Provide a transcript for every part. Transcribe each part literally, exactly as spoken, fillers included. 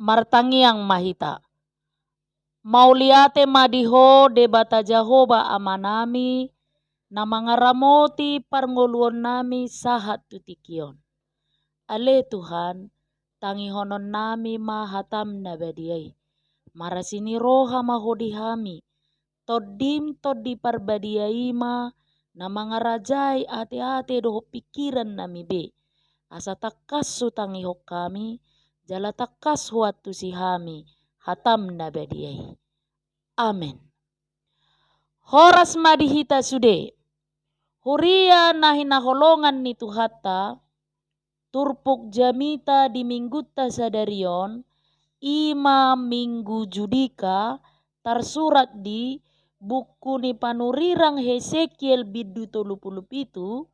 Martangiang ma hita. Mauliate ma di Ho Debata Jahowa Amanami, na mangaramoti parngoluonnami sahat tu tingki on. Ale Tuhan, tangihononnami ma hataM na badia i. Marasi ni roha ma Ho di hami. TondiM Tondi Parbadia i ma na mangarajai ateate dohot pingkirannami be. Asa tangkas hutangihon hami, jala tangkas huantusi hami hataM na badia i. Amen. Horas ma di hita sude. Huria na hinaholongan ni Tuhanta, turpuk jamita di minggunta sadari on, i ma Minggu Judika, tarsurat di buku ni panurirang Hesekiel bindu tolu pulu pitu,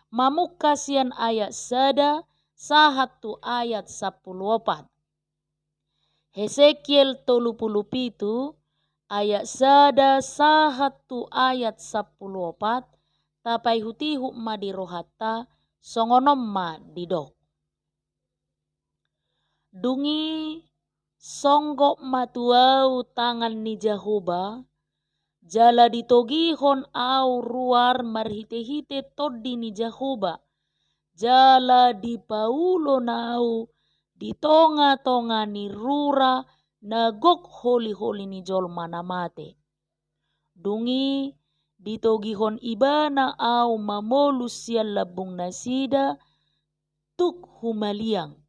mamungka sian ayat sada sahat tu ayat sampulu opat. Hesekiel tolu pulu pitu, ayat sada sahat tu ayat sampulu opat, tapaihutihut ma di rohanta, songon on ma didok. Dung i songgop ma tu ahu tangan ni Jahowa, jala ditogihon ahu ruar marhitehite Tondi ni Jahowa, jala dipaulon ahu di tongatonga ni rura na gok holiholi ni jolma na mate. Dung i ditogihon Ibana ahu mamolus sian lambungnasida, tuk humaliang,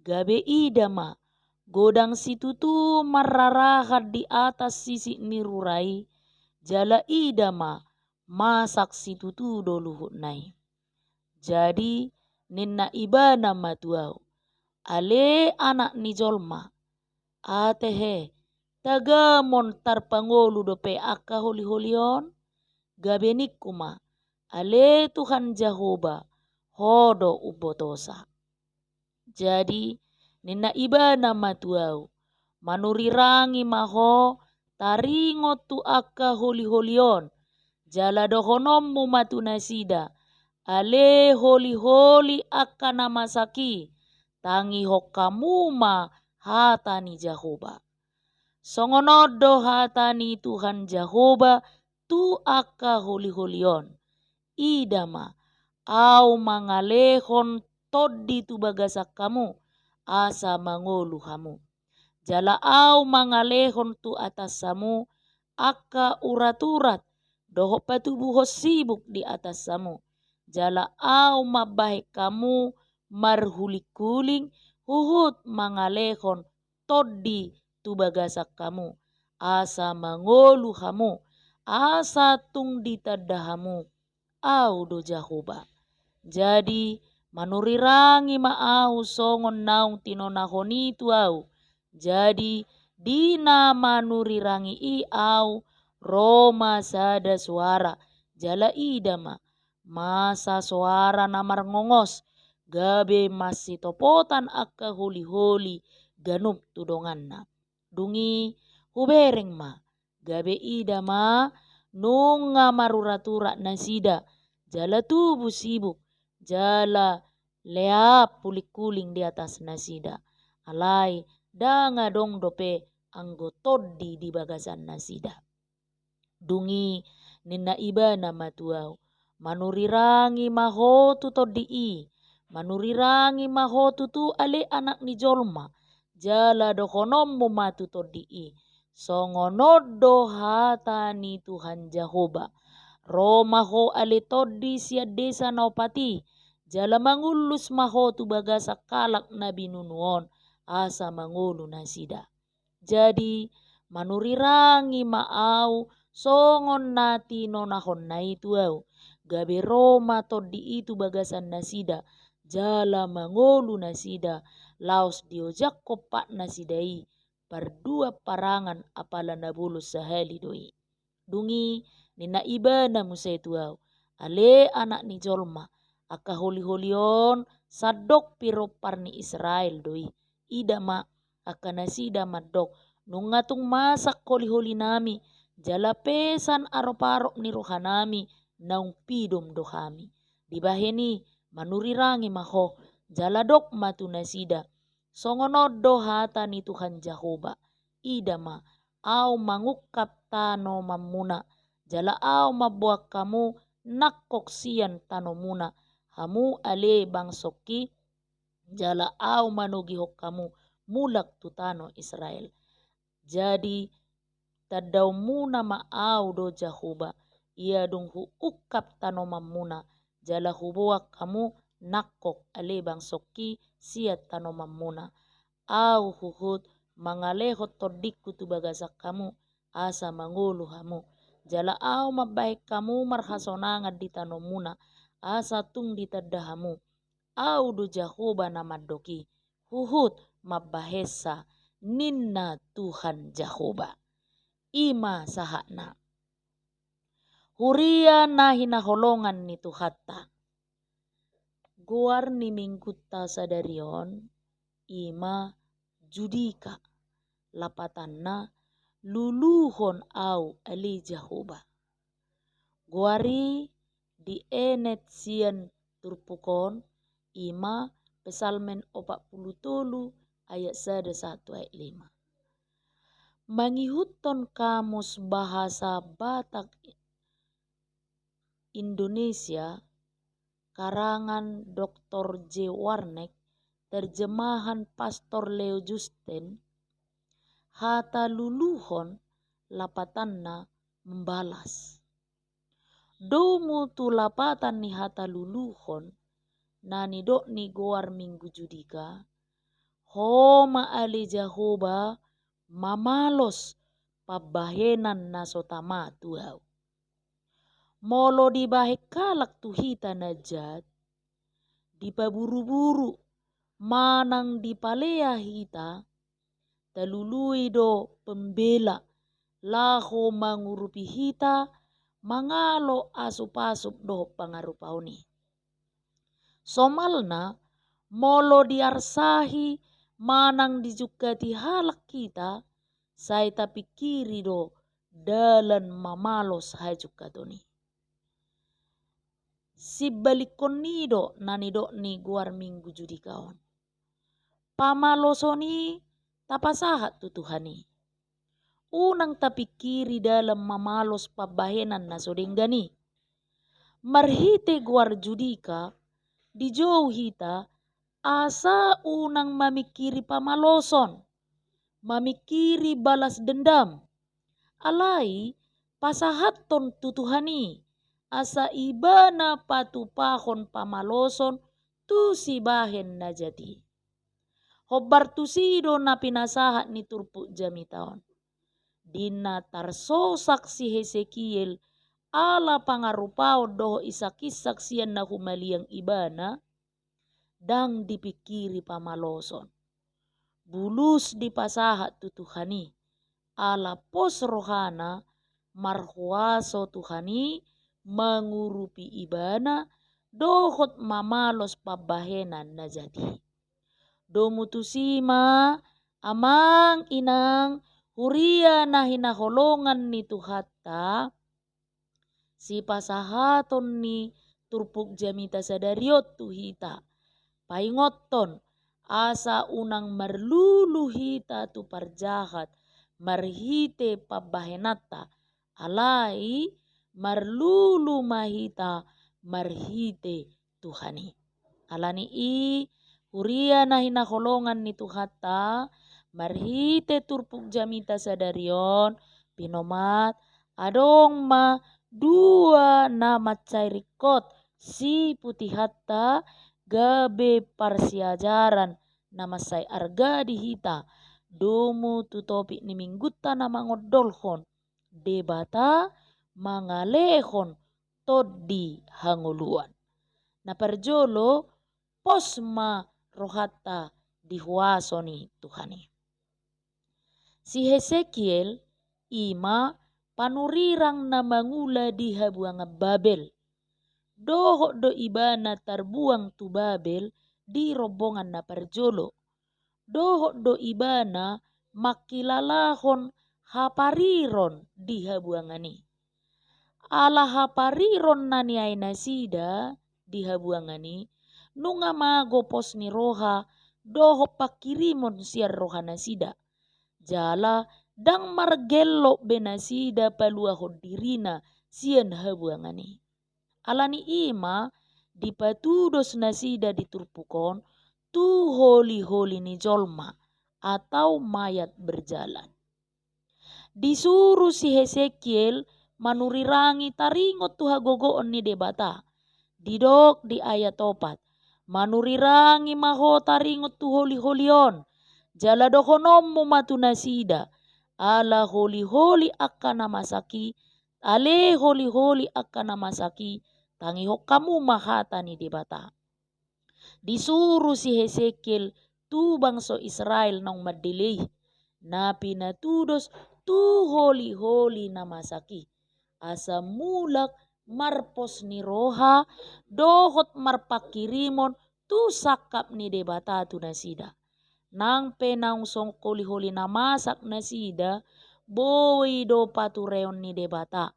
gabe ida ma, godang situtu marrarahan di atas sisik ni rura i, jala ida ma, masak situtu do luhutna i. Jadi ninna Ibana ma tu ahu: Ale anak ni jolma, atehe, tagamon tarpangolu dope angka holiholi on? Gabe ningku ma: Ale Tuhan Jahowa, Ho do umbotosa. Jadi ninna Ibana ma tu ahu: Manurirangi ma ho taringot tu angka holiholi on, jala dohononmu ma tu nasida: Ale holiholi angka na masak i, tangihon hamu ma hata ni Jahowa. Songon on do hata ni Tuhan Jahowa tu angka holiholi on: Ida ma, ahu mangalehon tondi tu bagasan hamu, asa mangolu hamu. Jala ahu mangalehon tu atas hamu angka uraturat dohot patubuhon sibuk di atas hamu. Jala ahu mambahen hamu marhulinghuling huhut mangalehon tondi tu bagasan hamu, asa mangolu hamu, asa tung ditanda hamu, ahu do Jahowa. Jadi manurirangi ma ahu songon naung tinonahon i tu ahu. Jadi di na manurirangi i ahu, ro ma sada soara, jala ida ma, masa soara na marngongos, gabe masitopotan angka holiholi ganup tu donganna. Dung i hubereng ma, gabe ida ma, nunga maruraturat nasida, jala tubu sibuk, jala leap hulinghuling di atas nasida. Alai ndang adong dope anggo tondi di bagasan nasida. Dung i ninna Ibana ma tu ahu: Manurirangi ma ho tu tondi i, manurirangi ma ho tutu, ale anak ni jolma, jala dohononmu ma tu tondi i: Songon on do hata ni Tuhan Jahowa: Ro ma ho, ale tondi, sian desa na opat i, jala mangullus ma ho tu bagasan halak na binunu on, asa mangolu nasida. Jadi manurirangi ma ahu songon na tinonahonna i tu ahu, gabe ro ma tondi i tu bagasan nasida, jala mangolu nasida, laos diojakhon patnasida i, pardua parangan apala na bolon sahali do i. Dung i ninna Ibana muse tu ahu: Ale anak ni jolma, angka holiholi on sandok pirompar ni Israel do i. Ida ma, angka nasida mandok: Nunga tung masak holiholinami, jala pesan aroparop ni rohanami naung pidom do hami. Dibahen i manurirangi ma ho, jala dok ma tu nasida: Songon on do hata ni Tuhan Jahowa: Ida ma, Ahu mangungkap tanomanmuna, jala Ahu mamboan hamu nangkok sian tanomuna, hamu ale bangsongki, jala Ahu manogihon hamu mulak tu tano Israel. Jadi tandaonmuna ma Ahu do Jahowa, ia dung huungkap tanomanmuna, jala huboan hamu nangkok ale bangsongki sian tanomanmuna. Ahu huhut mangalehon TondiKu tu bagasan hamu, asa mangolu hamu. Jala Ahu mambahen hamu marhasonangan di tanomuna, asa tung ditanda hamu: Ahu do Jahowa na mandok i, huhut mambahensa, ninna Tuhan Jahowa. I ma sahatna. Huria na hinaholongan ni Tuhanta. Goar ni Minggunta sadari on i ma Judika, lapatanna: Luluhon Ahu ale Jahowa. Goar i dienet sian turpuk on, i ma Psalmen opat pulu tolu ayat sada sahat tu ayat lima. Mangihuthon Kamus Bahasa Batak Indonesia, karangan Doktor J Warnek, terjemahan Pastor Leo Justen, hata luluhon lapatanna membalas. Domu tu lapatan ni hata luluhon, na nidok ni goar Minggu Judika, Ho ma ale Jahowa mamalos pambahenan na so tama tu Ahu. Molo dibahen halak tu hita na jat, dipaburuburu, manang dipalea hita, talului do pembela laho mangurupi hita mangalo asupasup dohot pangarupaon i. Somalna, molo diarsahi manang dijungkati halak hita, sai tapingkiri do dalan mamalos hajungkaton i. Simbalikkon ni do na nidok ni goar Minggu Judika on. Pamaloson i tapasahat tu Tuhan i. Unang tapingkiri dalan mamalos pambahenan na so denggan i. Marhite goar Judika, dijou hita asa unang mamingkiri pamaloson, mamingkiri balas dendam. Alai pasahathon tu Tuhan i, asa Ibana patupahon pamaloson tu sibahen na jat i. Hombar tusi do na pinasahat ni turpuk jamita on. Di na tarsosak si Hesekiel ala pangarupaon dohot isak-isak sian na humaliang ibana, ndang dipingkiri pamaloson. Bulus dipasahat tu Tuhan i, ala pos rohana marhuaso Tuhan i mangurupi ibana dohot mamalos pambahenan na jat i. Domu tusi ma, amang inang, huria na hinaholongan ni Tuhanta, sipasahaton ni turpuk jamita sadari on tu hita. Paingothon, asa unang marlulu hita tu parjahat marhite pambahenanta, alai marlulu ma hita marhite Tuhan i. Ala ni i, huria na hinaholongan ni Tuhanta, marhite turpuk jamita sadari on, pinomat, adong ma dua na mansai ringkot siputihonta gabe parsiajaran na mansai arga di hita, domu tu topik ni Minggunta na mangondolhon Debata mangalehon tondi hangoluan. Na parjolo, pos ma rohanta di huaso ni Tuhan i. Si Hesekiel i ma panurirang na mangula di habuangan Babel. Dohot do ibana tarbuang tu Babel di rombongan na parjolo. Dohot do ibana mangkilalahon hapariron di habuangan i. Ala hapariron na niae nasida di habuangan i, nunga mago pos ni roha dohot pangkirimon sian rohanasida. Jala ndang margellok be nasida paluahon dirina sian habuangan i. Ala ni i ma dipatudos nasida di turpuk on tu holi-holi ni jolma atau mayat berjalan. Disuru si Hesekiel manurirangi taringot tu hagogoon ni Debata. Didok di ayat opat, manurirangi ma ho taringot tu holi-holi on, jala dohononmu ma tu nasida, ala holi-holi angka na masak i, ale holi-holi angka na masak i, tangihon hamu ma hata ni Debata. Disuru si Hesekiel tu bangso Israel naung mandele i, na pinatudos tu holi-holi na masak i, asa mulak marpos ni roha dohot marpangkirimon tu sangkap ni Debata tu nasida. Nang pe naung songon holi-holi na masak nasida, boi do patureon ni Debata,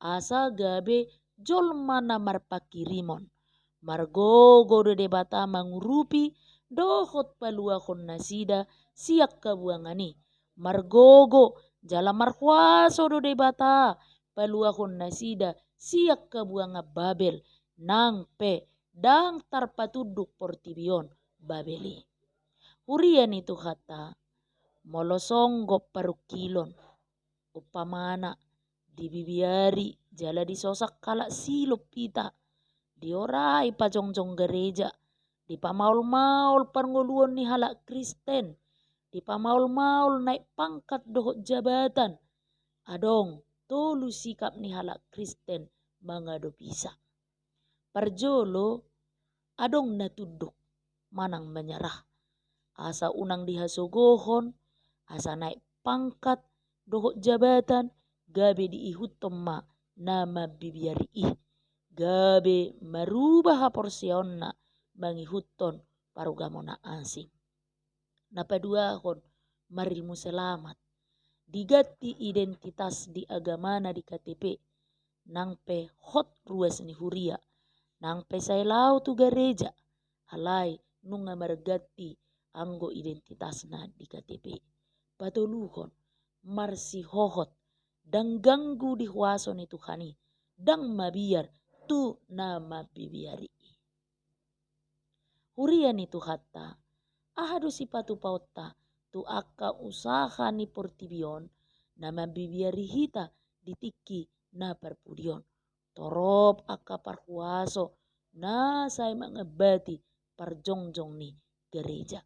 asa gabe jolma na marpangkirimon. Margogo do Debata mangurupi dohot paluahon nasida sian habuangan i. Margogo jala marhuaso do Debata paluahon nasida sian habuangan Babel, nang pe ndang tarpatunduk portibi on Babel i. Huria ni Tuhanta, molo songgop parungkilon, umpamana, dibibiari jala disosak halak Silom hita, diorai pajongjong gareja, dipamaol-maol parngoluon ni halak Kristen, dipamaol-maol naek pangkat dohot jabatan, adong tolu sikap ni halak Kristen mangadopi sa. Parjolo, adong na tunduk manang manyarah, asa unang dihasogohon, asa naek pangkat dohot jabatan, gabe diihuthon ma na mambibiari i, gabe marubah haporseaonna mangihuthon parugamo na asing. Na paduahon, marilmu selamat. Diganti identitas di agamana di K T P, nang pe hot ruas ni huria, nang pe sai laho tu gareja, alai nunga marganti anggo identitasna di K T P. Patoluhon, marsihohot, ndang ganggu di huaso ni Tuhan i, ndang mabiar tu na mambibiari i. Huria ni Tuhanta, aha do sipatupaonta tu angka usaha ni portibi on na mambibiari hita di tingki na parpudi on? Torop angka parhuaso na sai mangambati parjongjong ni gareja.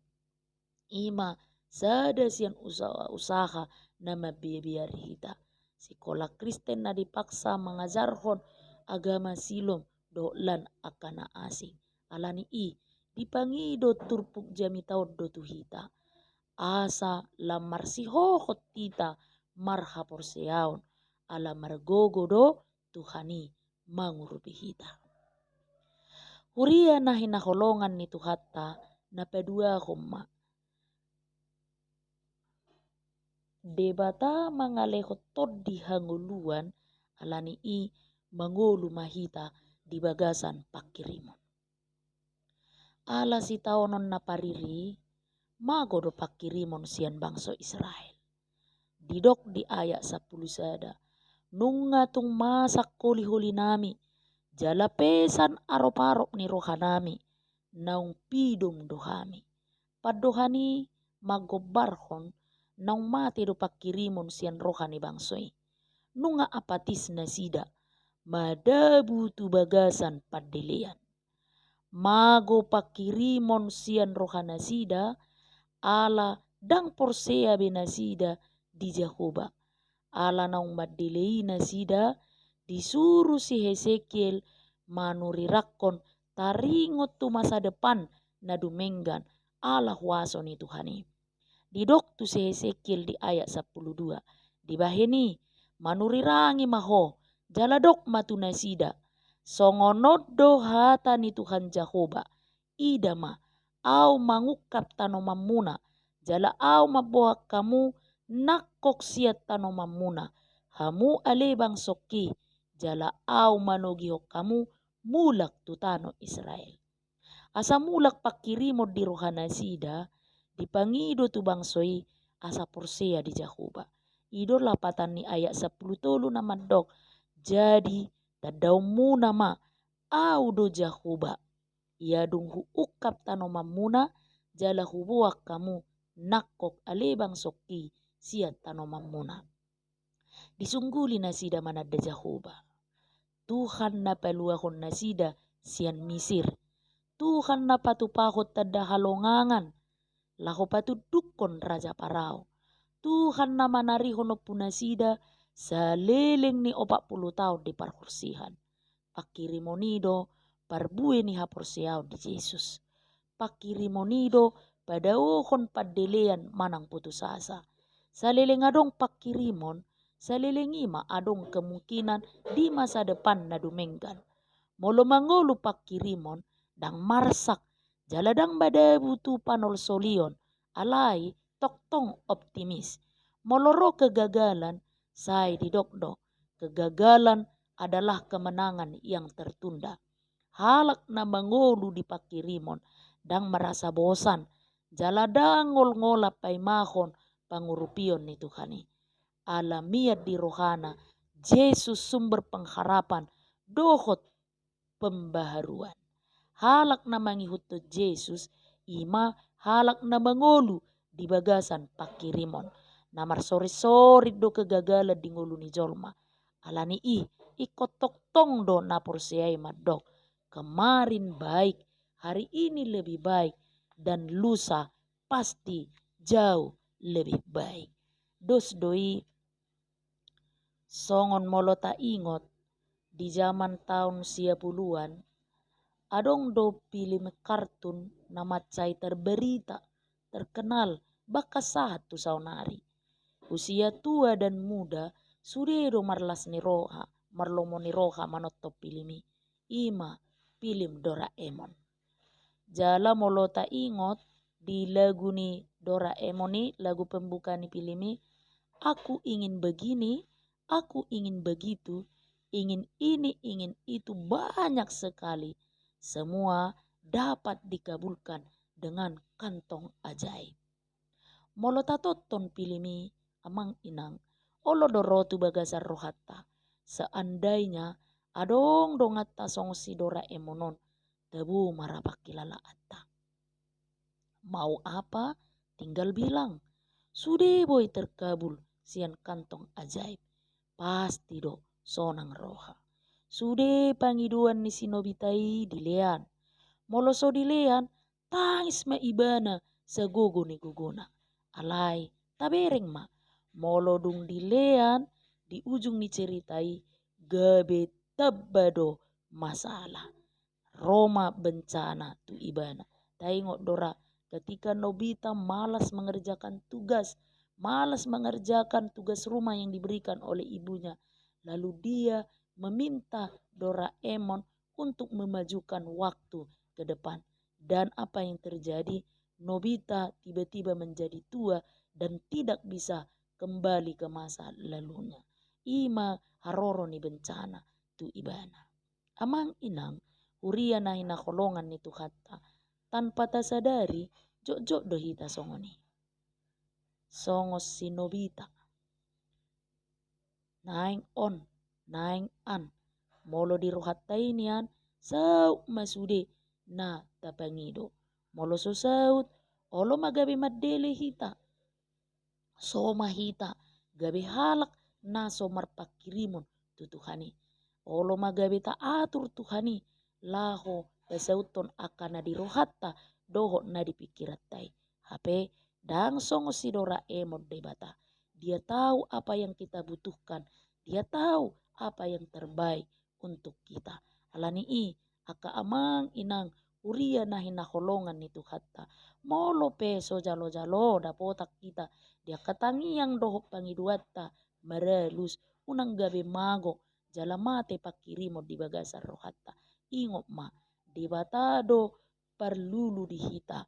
I ma sada sian usaha-usaha na mambibiari hita. Sikola Kristen na dipaksa mangajarhon agama Silom dohot lan angka na asing. Ala ni i, dipangido turpuk jamita on do tu hita, asa lam marsihohot hita marhaporseaon, ala margogo do Tuhan i mangurupi hita. Huria na hinaholongan ni Tuhanta, na paduahon ma, Debata mangalehon tondi hangoluan, ala ni i mangolu ma hita di bagasan pangkirimon. Ala sitaonon na pariri, mago do pangkirimon sian bangso Israel. Didok di ayat sampulu sada, nunga tung masak holi-holinami, jala pesan arop-arop ni rohanami, naung pidom do hami. Pandohan i manggombarhon naung mate do pangkirimon sian roha ni bangso i. Nunga apatis nasida, madabu tu bagasan pandelean. Mago pangkirimon sian rohanasida, ala ndang porsea be nasida di Jahowa. Ala naung mandele i nasida, disuru si Hesekiel manurirangkon taringot tu masa depan na dumenggan ala huaso ni Tuhan i. Didok tu si Hesekiel di ayat sampulu dua, dibahen i, manurirangi ma ho, jala dok ma tu nasida, songon on do hata ni Tuhan Jahowa, ida ma, Ahu mangungkap tanomanmuna, jala Ahu mamboan hamu nangkok sian tanomanmuna, hamu ale bangsongki, jala Ahu manogihon hamu mulak tu tano Israel. Asa mulak pangkirimon di rohanasida, dipangido tu bangso i asa porsea di Jahowa. I do lapatan ni ayat sampulu tolu na mandok, jadi tandaonmuna ma, Ahu do Jahowa. Ia dung huungkap tanomanmuna, jala huboan hamu nangkok ale bangsongki sian tanomanmuna. Disungguli nasida mananda Jahowa, Tuhan na paluahon nasida sian Misir, Tuhan na patupahon tanda halongangan laho patundukkon raja Parao, Tuhan na manarihon ompunasida saleleng ni opat pulu taon di parhorsihan. Pangkirimon i do parbue ni haporseaon di Jesus. Pangkirimon i do padaohon pandelean manang putus asa. Saleleng adong pangkirimon, saleleng i ma adong kemungkinan di masa depan na dumenggan. Molo mangolu pangkirimon, ndang marsak, jala ndang madabu tu panolsolion, alai tongtong optimis. Molo ro kegagalan, sai didok do, kegagalan adalah kemenangan yang tertunda. Halak na mangolu di pangkirimon, ndang merasa bosan, jala ndang ngolngolan paimahon pangurupion ni Tuhan i. Ala mian di rohana Jesus sumber pengharapan dohot pembaharuan. Halak na mangihuthon Jesus, i ma halak na mangolu di bagasan pangkirimon. Na marsoritsorit do kegagalan di ngolu ni jolma. Ala ni i, ingkon tongtong do na porsea i mandok, kemarin baik, hari ini lebih baik, dan lusa pasti jauh lebih baik. Dos do i. Songon molo taingot, di jaman taon sia puluan, adong do pilim kartun na mansai terberita, terkenal, bahkan sahat tu saonari. Usia tua dan muda, sude do marlas ni roha, marlomo ni roha manonton pilim i. I ma pilim Doraemon. Jala molo taingot di lagu ni Doraemon i, lagu pembuka ni pilim i, "Aku ingin begini, aku ingin begitu, ingin ini, ingin itu, banyak sekali. Semua dapat dikabulkan dengan kantong ajaib." Molo tatonton pilim i, amang inang, olo do ro tu bagasan rohanta, seandainya adong donganta songon si Doraemon on, tabo ma ra pangkilalaanta. Mau apa? Tinggal bilang. Sude boi terkabul sian kantong ajaib. Pasti do sonang roha. Sude pangidoan ni si Nobita i dilean. Molo so dilean, tangis ma ibana sagogo ni gogona. Alai, tabereng ma, molo dung dilean di ujung ni cerita i, gabe tamba do masalah. Ro ma bencana tu ibana. Taingot do ra, ketika Nobita malas mengerjakan tugas, malas mengerjakan tugas rumah yang diberikan oleh ibunya, lalu dia meminta Doraemon untuk memajukan waktu ke depan. Dan apa yang terjadi? Nobita tiba-tiba menjadi tua dan tidak bisa kembali ke masa lalunya. I ma haroro ni bencana tu ibana. Amang inang, huria na hinaholongan ni Tuhanta, tanpa tasadari, jotjot do hita songon i. Songon si Nobita. Naeng on, naeng an. Molo di rohanta i nian, saut ma sude na tapangido. Molo so saut, olo ma gabe mandele hita. So ma hita gabe halak na so marpangkirimon tu Tuhan i. Olo ma gabe taatur Tuhan i laho pasauthon angka na di rohanta dohot na di pingkiranta i. Hape ndang songon si Doraemon Debata. Dia tahu apa yang kita butuhkan. Dia tahu apa yang terbaik untuk kita. Ala ni i, angka amang inang huria na hinaholongan ni Tuhanta, molo pe so jalojalo dapotan hita di angka tangiang dohot pangidoanta maralus, unang gabe mago jala mate pangkirimon di bagasan rohanta. Ingot ma, Debata do parlulu di hita,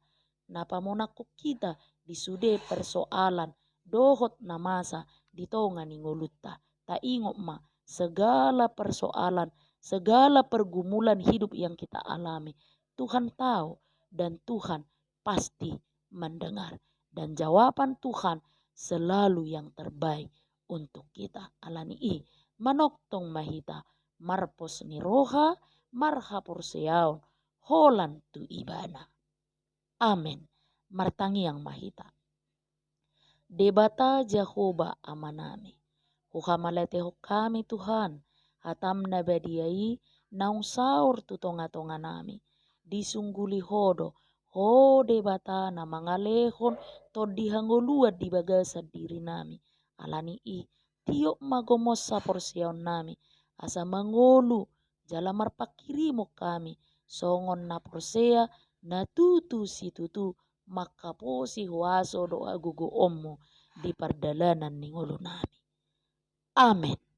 na pamonangkon hita di sude persoalan dohot na masa di tonga ni ngolunta. Taingot ma, segala persoalan, segala pergumulan hidup yang kita alami, Tuhan tahu dan Tuhan pasti mendengar. Dan jawaban Tuhan selalu yang terbaik untuk kita. Ala ni i, manongtong ma hita, marpos ni roha, marhaporseaon, holan tu Ibana. Amen. Martangiang ma hita. Debata Jahowa Amanami, huhamauliatehon hami Tuhan, hataM na badia i naung saor tu tongatonganami. Disungguli Ho do, Ho Debata na mangalehon tondi hangoluan di bagasan dirinami. Ala ni i, tiop ma gomos haporseaonnami, asa mangolu jala marpanghirimon hami, songon na porsea na tutu situtu manghaposi huaso dohot hagogoonMu di pardalanan ni ngolunami. Amen.